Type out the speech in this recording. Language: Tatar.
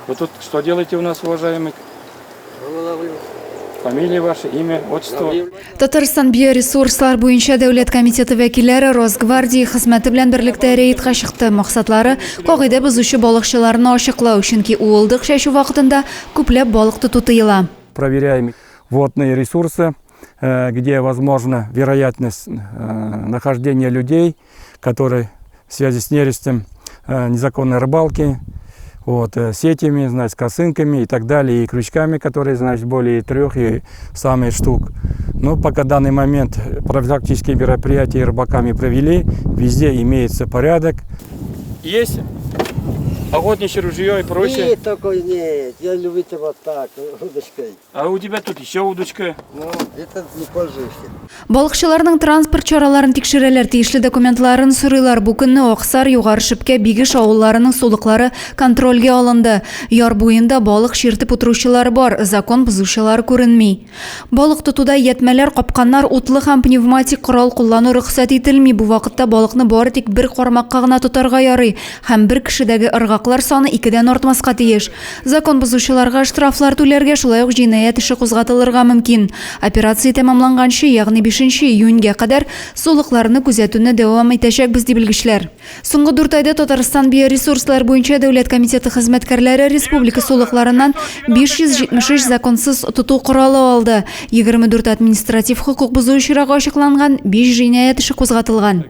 Вы тут что делаете у нас, уважаемый? Фамилия ваша, имя, отчество? Татарстан биоресурслар буенча дәүләт комитеты вәкилләре Росгвардия хезмәте белән берлектә рейдка чыкты. Максатлары, кагыйдә бозучы балыкчыларны ачыклау, чөнки уылдык чәчү вакытында күпләп балык тоту тыела. Проверяем водные ресурсы, где возможна вероятность нахождения людей, которые в связи с нерестом незаконной рыбалки, вот, сетями, значит, косынками и так далее, и крючками, которые, значит, более трех и самых штук. Но пока данный момент профилактические мероприятия рыбаками провели, везде имеется порядок. Есть охотничье ружье и прочее? Нет, такой нет. Я любитель вот так, удочкой. А у тебя тут еще удочка. Ну, это не пользуешься. Балыкчыларның транспорт чараларын тикшерәләр, тиешле документларын сорыйлар. Бу көнне Аксар, Югары Шепкә, Бигеш авылларының сулыклары контрольгә алынды. Яр буенда балык чиртеп утыручылар бар, закон бозучылар күренми. Балык тотуда ятьмәләр, капканнар, утлы һәм пневматик корал куллану рөхсәт ителми. Бу вакытта балыкны бары тик бер кармакка гына тотарга ярый һәм бер кешедәге ыргаклар саны икедән артмаска тиеш. Закон бозучыларга штрафлар түләргә, шулай ук җинаять эше кузгатылырга мөмкин. Операция тәмамланганчы, ягъни 5 июньгә кадәр сулыкларны күзәтүне дәвам итәчәкбез, ди белгечләр. Соңгы дүрт айда Татарстан биоресурслар буенча дәүләт комитеты хезмәткәрләре республика сулыкларыннан 573 законсыз тоту коралы алды. 24 административ хокук бозу очрагы ачыкланган, 5 җинаять эше кузгатылган.